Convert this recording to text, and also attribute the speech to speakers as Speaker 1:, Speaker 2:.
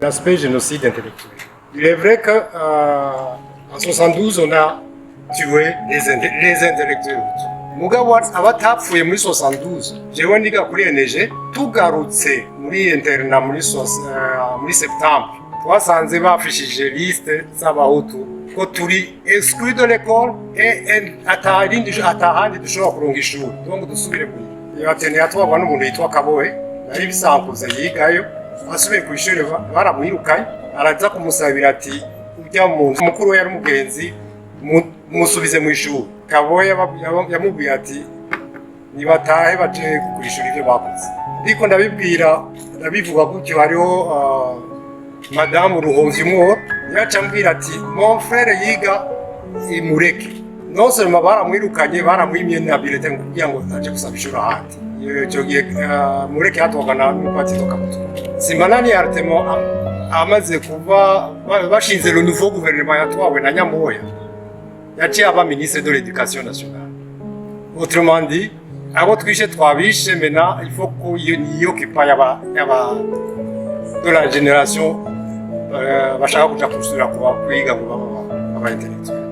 Speaker 1: L'aspect génocide intellectuel. Il est vrai que en 72, on a tué les intellectuels hutus. Mugabo abatapfuye muri 72, jewe niga kuri ENG, tugarutse muri internat muri septembre, twasanze bafishije liste z'abahutu ko turi exclus de l'école et atahandi atahandi dushobora kuronka ishuri, donc dusubire muhira. Iyo athénée yatwarwa n'umuntu yitwa Kabohe, nari bisankuze yigayo. Asubiye ku ishuri baramwirukanye, araza kumusabira ati ujya mu mukuru we yari umugenzi, musubize mu ishuri. Kabohe yamubwiye ati nibatahe baje kwishura ibyo bakoze. Ndiko ndabibwira, ndabivuga gutyo, hariho madamu Ruhomvyimworo yaca ambwira ati mon frère yiga imureke. Non seulement baramwirukanye, baramwimye na bulletin kugira ngo aje gusaba ishuri ahandi. Icyo gihe Mureke hatwaga na n'umupatiri Kabutura. Simbanani Artemo amaze kuva bashinze le nouveau gouvernement yatwawe na Nyamoya, yaciye aba ministre de l'Éducation nationale. Autrement dit, abo twishe twabishe, maintenant il faut ko yioccupa yaba de la génération bashaka kuja gusubira kuba kwiga ngo baba aba intellectuel.